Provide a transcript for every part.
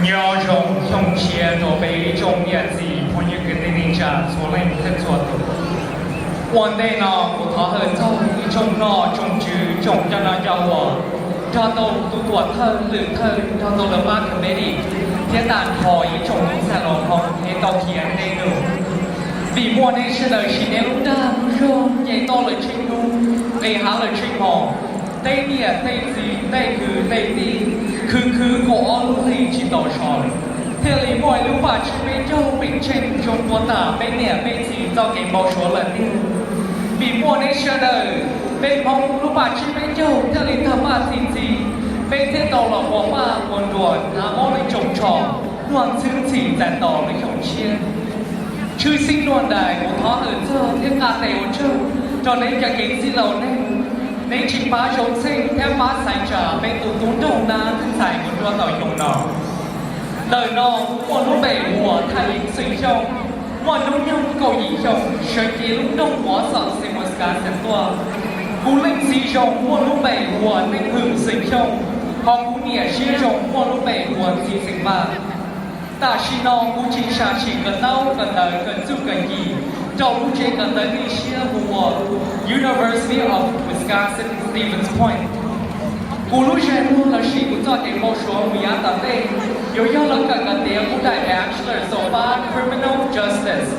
Nyob zoo xyoo tshiab rau peb ib tsoom niam txiv phooj ywg kwv tij neej tsa txhua leej thiab txhua tus. Ua ntej no kuv thov hawm txog ib tsoom nom tsoom tswv tsoom coj noj coj ua, nrog tau tus tuam thawj lwm thawj, nrog tau lawv pab committee thiab tag nrho ib tsoom tub ntxhais hluas nkauj es tau khiav ntej num. Vim muaj neb sawv daws siv neb lub dag lub zog nce toj lawm tsheej hnub, nqis hav lawm tsheej hmo, tej niam tej txiv tej kwv tej tij, khwv khwv kaum ob lub hlis tsis tau so, thiaj li muaj ib lub paj tsib peb caug peem tsheej zoo dua tas peb niam peb txiv txoj kev npau suav lawm tiag. Vim muaj neb sawv daws, peb Hmoob lub paj tsib peb caug thiaj li tag paj txi txiv, peb thiaj tau los ua paj ua nruas hnav mob li tsoos tsho, luag ntxhwb ntxhim txais tos lub xyoo tshiab. Tshwj xeeb dua ntais kuv thov hawm txog thiab nqa tes ua tsaug rau neb cov kev txij laus neeg, neb tsis pab zoo txheej thiab pab xaiv tsa peb tus tub nraug nab ntxhais mus rau tau xyoo no. Ntawm no muaj lub npe hu ua Thaj Yeeb Xeem Xyooj, muaj hnub nyoog kaum yim xyoo, sawv cev lub nroog Wausau xeev Wisconsin tuaj. Kuv leej txiv zoo muaj lub npe hu ua Neej Hwm Xeem Xyooj, ho kuv niam siab zoo muaj lub npe hu ua Txiv Xeem Vaj. Tam sim no kuv tseem sam sim kawm ntaub kawm ntawv kawm txuj kawm ci rau lub tsev kawm ntawv tib siab hu ua University of Wisconsin Stevens Point. Kuv lub zeem muag lossis kuv txoj kev npau suav mus yav tom ntej yuav yog los kawm kom tiav kuv daim Bachelor xaus pab Criminal Justice,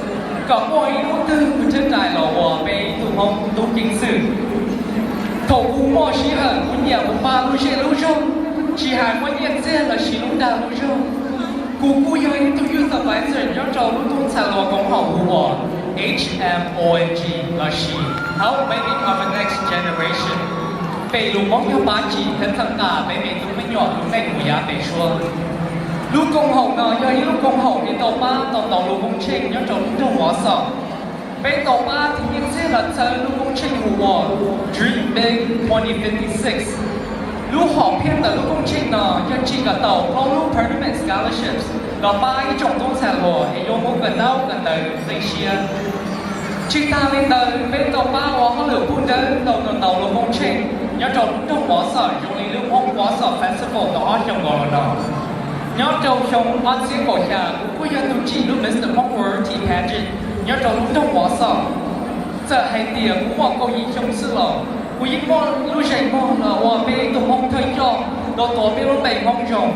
kom muaj ib hnub twg kuv thiaj rais los ua peb ib tug Hmoob tub ceev xwm. Thaum kuv muaj sij hawm kuv nyiam mus pab lub zej lub zog, tsis hais muaj nyiaj txiag lossis lub dag lub zog. Kuv kuj yog ib tug Youth Advisor nyob rau lub tub ntxhais hluas koom haum hu ua H M O N G lossis Home Making of the Next Generation, pem lus Hmoob yog pab tsim thiab txhawb nqa peb me tub me nyuam lub neej mus yav pem suab. Lub koom haum no yog ib lub koom haum uas tau pab tau ntau lub koob tsheej nyob rau lub nroog Wausau. Peb tau pab tiv nyiaj txiag los txhawb lub koob tsheej hu ua Dream Big twenty fifty-six. Lub hom phiaj ntawm lub koob tsheej no yog tsim kom tau plaub lub permanent scholarships los pab ib tsoom tub ntxhais hluas es yuav mus kawm ntaub kawm ntawv nqi siab. Tsis tas li ntawd, peb tau pab ua hauj lwm pub dawb tau ntau ntau lub koob tsheej nyob rau lub nroog Wausau zoo li lub Hmoob Wausau Festival tau ob xyoos nkaus los no. Nyob rau xyoo ob txhiab kaum xya, kuv kuj yog tus tsim lub Mister Hmong Royalty Pageant nyob rau lub nroog Wausau. Txawm hais tias kuv muaj kaum yim xyoo xwb los kuv yeej muaj lub zeem muag los ua peb ib tug Hmoob thawj coj los tuav peb lub npe Hmoob zoo.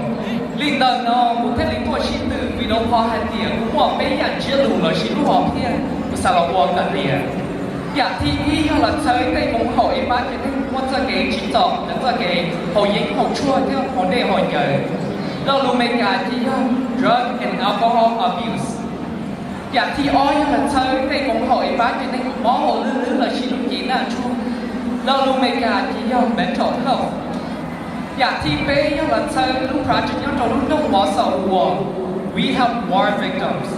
Li ntawm no kuv thiaj li tuaj sib tw vim rau qhov hais tias kuv muaj peb yam ntsiab lus lossis lub hom phiaj kuv xav los ua kom tiav. Yam thib ib yog los txhawb tej koom haum es pab cov neeg muaj txoj kev tsim txom ntawm txoj kev haus yeeb haus tshuaj thiab haus dej haus cawv. Lo lus Meskas ces yog drug and alcohol abuse. Yam thib ob yog los txhawb tej koom haum es pab cov neeg mob hauv lwj lwb lossis lub cev naj tshuaj. Lo lus Meskas ces yog mental health. Yam thib peb yog los txhawb lub project nyob rau lub nroog Wausau hu ua We Help War Victims.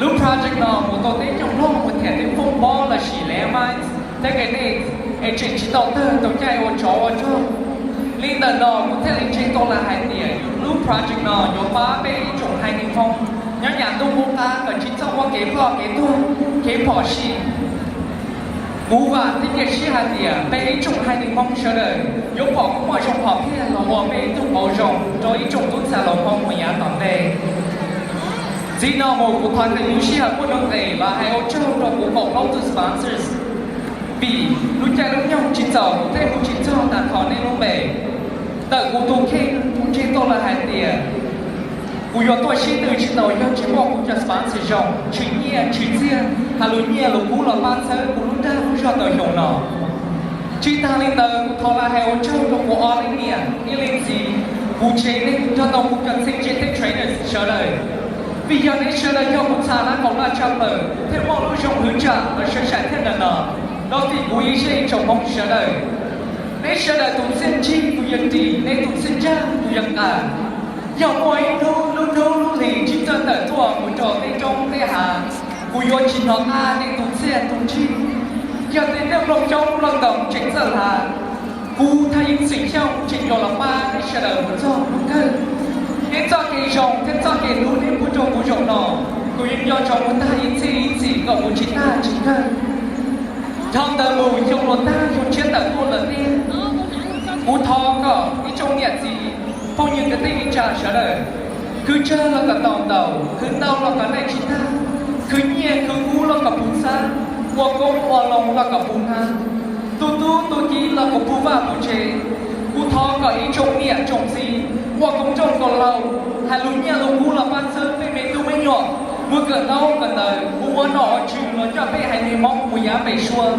Lub project no mus tau teb chaws Nplog mus thiam tej foob pob lossis landmines thiab grenades es tseem tsis tau tawg tau caij ua tsov ua rog. Li ntawm no kuv thiaj li ntseeg tau lawm hais tias lub project no yuav pab peb ib tsoom haiv neeg Hmoob nyob nyam ntuj qub qab kom tsis txhob muaj kev ploj kev tuag kev phom sij. Kuv vam thiab cia siab hais tias peb ib tsoom haiv neeg Hmoob sawv daws yuav pom kuv muaj zoo hom phiaj los ua peb ib tug qauv zoo rau ib tsoom tub ntxhais hluas Hmoob mus yav tom ntej. Txij no mus kuv thov kawg lub sij hawm muaj nuj nqis los hais ua tsaug rau kuv kaum plaub tus sponsors, vim lub caij lub nyoog tsis txaus kuv thiaj hu tsis txog tag nrho nej lub npe. Ntawm kuv tus kheej kuv ntseeg tau lawm hais tias kuv yuav tuaj sib tw tsis tau yog tsis muaj kuv cov sponsor zoo tshwm nyiaj tshwm txiaj hais lus nyiaj lus kub los pab txhawb kuv lub dag lub zog tau xyoo no. Tsis tas li ntawd kuv thov lawv hais ua tsaug rau kuv ob leeg niam ib leeg txiv, kuv tsev neeg nrog rau kuv cov txheeb ze thiab trainers sawv daws, vim yog nej sawv daws yog kuv txha lab kaum laj tshaj plaws thiaj muaj lub zoo hwv tsam los sawv sai thiab ntawm no rau tim kuv ib zej tsoom Hmoob sawv daws. Nej sawv daws tus txiaj ntsig kuv yuav ris, nej tus txiaj ntsag kuv yuav nqa. Yog muaj ib hnub lub hnub lub hlis tsis txawj tawm tuaj mus rau tej roob tej hav, kuv yuav tsis hnov qab nej tus txiaj tus ntsig. Yog tej nplooj xyoob nplooj ntoo tseem txawj hlav, kuv Thaj Yeeb Xeem Xyooj tseem yuav los pab nej sawv daws mus txog hnub kawg. Nej txoj kev zoo thiab txoj kev hlub nej pub rau kuv zaum no, kuv yeej nco ntsoov mus tag ib txhiab ib txhis kom mus tsis tag tsis kawg. Dhau ntawd mus xyoo luag tag xyoo tshiab tawm tuaj lawm tiag. Kuv thov kom ib tsoom niam txiv phooj ywg kwv tij neej tsa sawv daws Khwv tsawg los kom tau ntau, khwv ntau los kom dej tsis tag, khwv nyiaj khwv kub los kom puv txhab, ua koob ua loo los kom puv hnab, tu tub tu kiv los kom puv vaj puv tsev. Kuv thov kom ib tsoom niam tsoom txiv ua koob nroj nkaus laug, hais lus nyiaj lus kub los pab txhawb peb me tub me nyuam mus kawm ntaub kawm ntawv, mus ua nom ua tswv los coj peb haiv neeg Hmoob mus yav pem suab.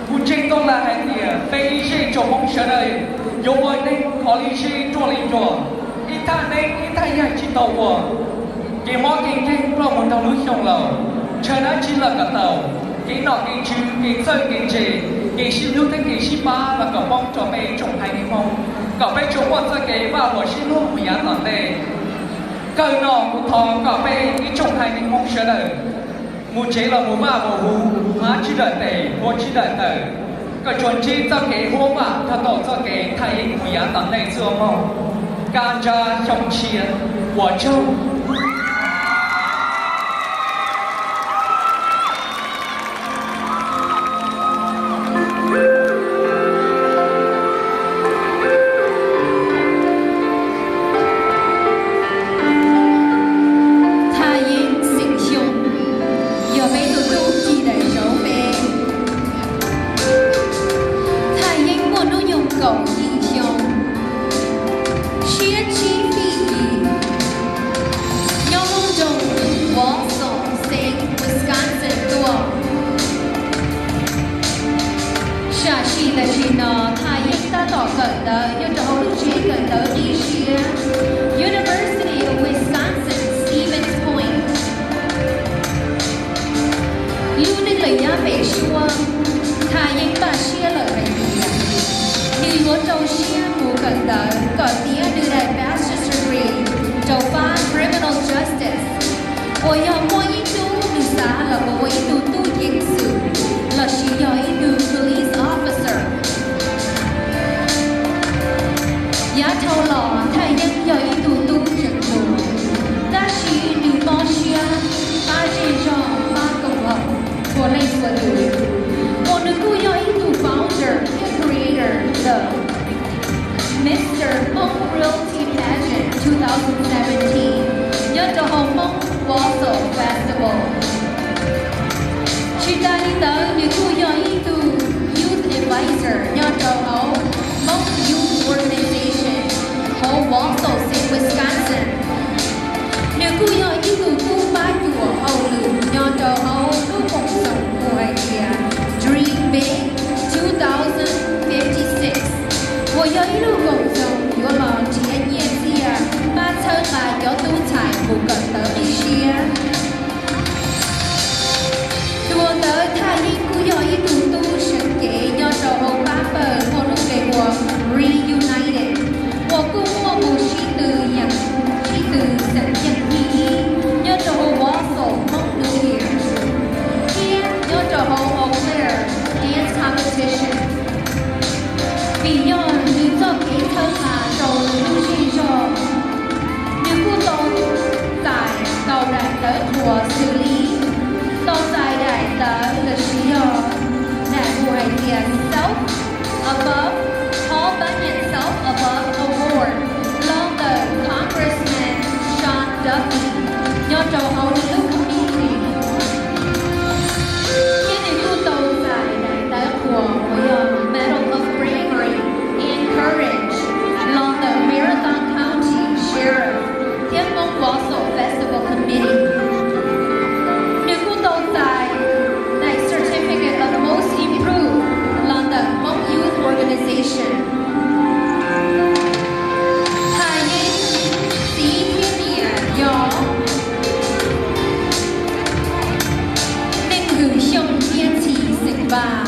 Kuv ntseeg tau lawm hais tias peb ib zej tsoom Hmoob sawv daws yuav ua neeg khov li zeb ruaj li ncua, ib thaj neeb ib thaj yaig tsis tau ua. Kev mob kev nkeeg ploj mus rau lub xyoo laus, ntshaw dab tsi los kom tau, kev nom kev tswv kev txawj kev ntse, kev sib hlub thiab kev sib pab los kom poob rau peb tsoom haiv neeg Hmoob, kom peb tsuas muaj txoj kev vaj huam sib hlub mus yav tom ntej. Kawg no kuv thov kom peb ib tsoom haiv neeg Hmoob sawv daws mus tsev los mus vaj mus huv, hnav tsis dawm tes, ua tsis dawm taw, kom tsuas ntsib txoj kev huab vam nrog rau txoj kev thaj yeeb mus yav tom ntej xwb os mog. Kab ntsa xyoo tshiab, ua tsaug. Thaj Yeeb Xeem Xyooj yog peb tus tub cim daim zauv peb. Thaj Yeeb muaj hnub nyoog kaum yim xyoo, siab tsib fij yim, nyob lub nroog Wausau, xeev Wisconsin tuaj. Sam sim tam sim no Thaj Yeeb tab tom kawm ntawv nyob rau hauv lub tsev kawm ntawv dib siab University of Wisconsin Stevens Point. Lub neej lawm yav pem suab, Thaj Yeeb npaj siab lawm hais tias nws yuav rau siab mus kawm ntawv kom tiav nws daim bachelor's degree rau fab criminal justice, uas yog muaj ib hnub nws xav los mus ua ib tug tub ceev xwm lossis yog ib tug police officer. Yav dhau los Thaj Yeeb yog ib tug tub tseem hluas, tab sis nws mob siab pab zej zog pab koom haum txhua leej txhua tus, uas nws kuj yog ib tug founder thiab creator ntawm Mister Hmong Royalty Pageant two thousand seventeen nyob rau hauv Hmong Wausau Festival. Tsis tas li ntawd nws kuj yog ib tug youth advisor nyob rau hauv Hmong Youth Organization hauv Wausau xeev Wisconsin. Nws kuj yog ib tug tub pab cuam hauj lwm nyob rau hauv lub koom txoos hu hais tias Dream Big two thousand fifty-six, uas yog ib lub koom txoos yuav los nrhiav nyiaj txiag pab txhawb nqa cov tub ntxhais mus kawm ntawv dib siab. Dua ntawd Thaj Yeeb kuj yog ib tug tub seev cev nyob rau hauv pab pawg muaj lub npe hu ua Reunited, uas kuj muaj mus sib tw yeem, sib tw xeem ceem thib ib nyob rau hauv Wausau Hmong New Year, thiab nyob rau hauv Eau Claire Dance Competition. Vim yog nws txoj kev txhawb nqa rau nws lub zej zog, nws kuj tau txais tau daim tawv qhuas xws li tau txais daim tawv lossis yog daim hu hais tias Self Above, Paul Bunyan Self Above Award los ntawm Congressman Sean Duffy nyob rau hauv nws lub community. Thiab nws kuj tau txais daim tawv qhuas uas yog Medal of Bravery and Courage los ntawm Marathon County Sheriff thiab Hmong Wausau Festival Committee. Nws kuj tau txais daim Certificate of Most Improved los ntawm Hmong Youth Organization. Thaj Yeeb txiv thiab niam yog Neej Hwm Xyooj Tiab Txhis xeem Vaj.